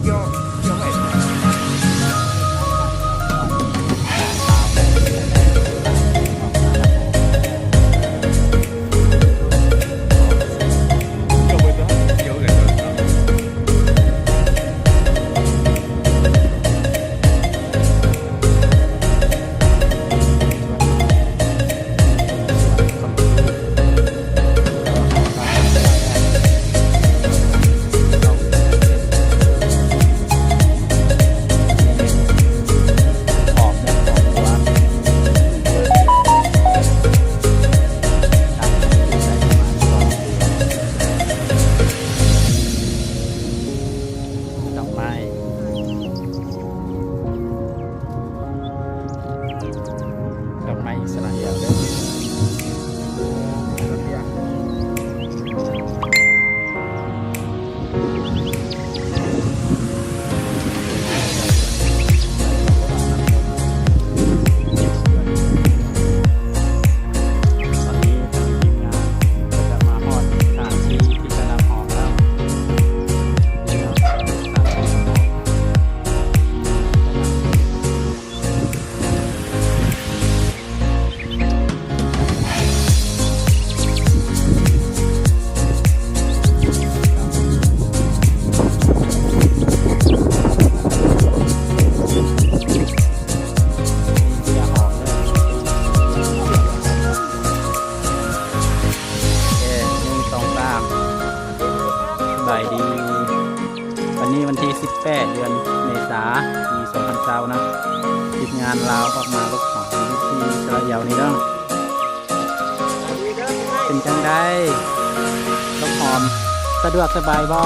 ดอกไม้ ดอกไม้อิสราเอลเด้อ ตอนนี้ทางทีมงานก็จะมาฮอดสถานที่ที่จะนำหอมแล้ว นี่เนาะ สถานที่นำหอม โอเค หนึ่ง สอง สาม สบายดี วันนี้วันที่สิบแปด เดือนเมษา ปีสองพันเก้านะ ทีมงานลาวออกมาลบหอมที่อิสราเอลนี่เนาะ เป็นจังใด ลบหอม สะดวกสบายบ่